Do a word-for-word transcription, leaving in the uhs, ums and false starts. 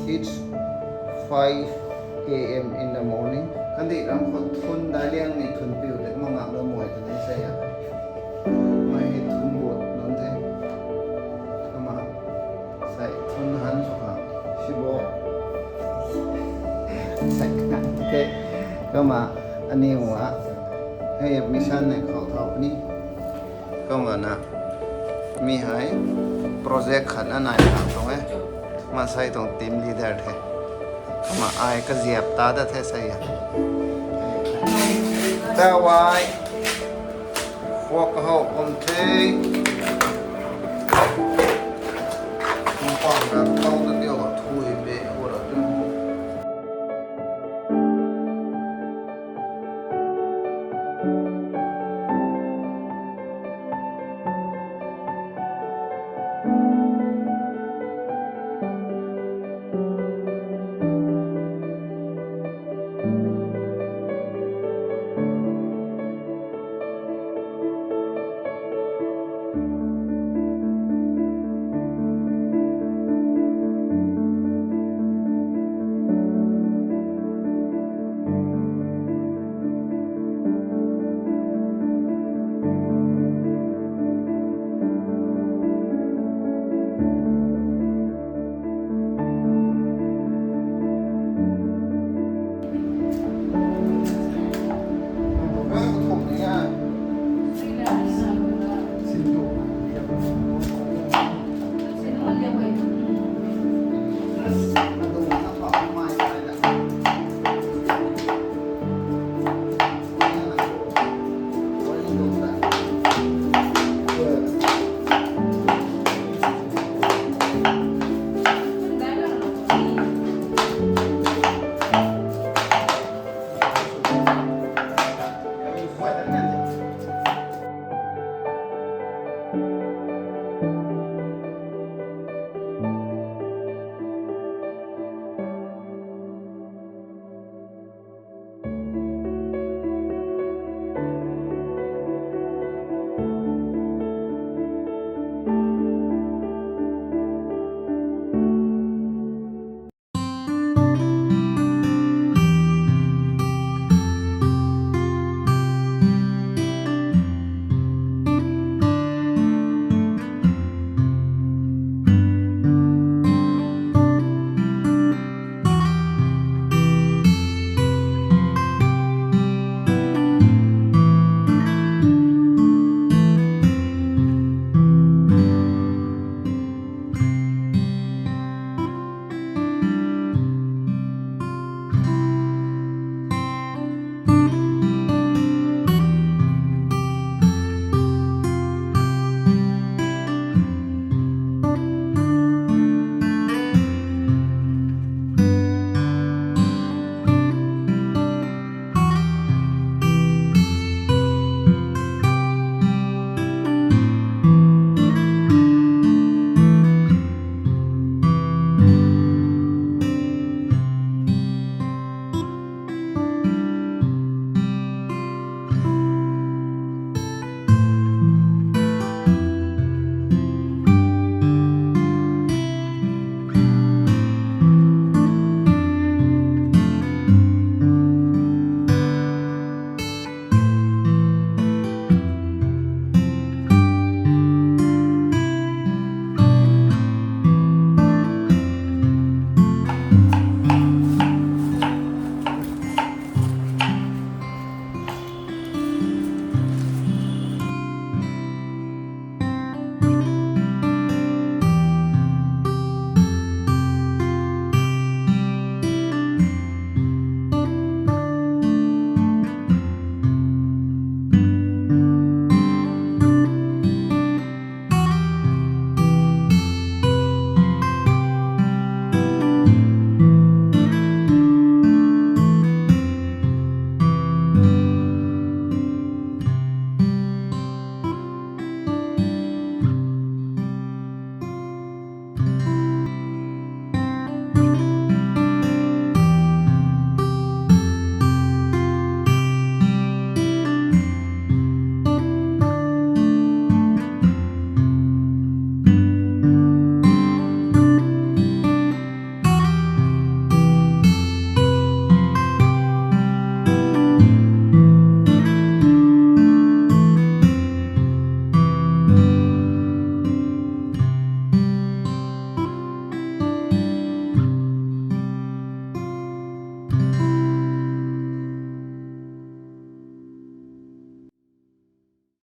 It's five a m in the morning. Kandih ram khou thun dai liang ni thun piu de ma ngak na moi tw ni sa ya. Mei hei thun buat nunc the. Kumna, sai thun han sw khang. Sibo. Sai kan the. Kumna, aniw a. Hei mission nei khou thau puni. Kumna na, mi hei project khat na nai khang tuang e. Maansei tuang team leader the. Kumna ai kaziap ta da the sa ya. Tawai. Khuak kahow kum the. Kum pang ra kau na diu thu hei be hu ra tu.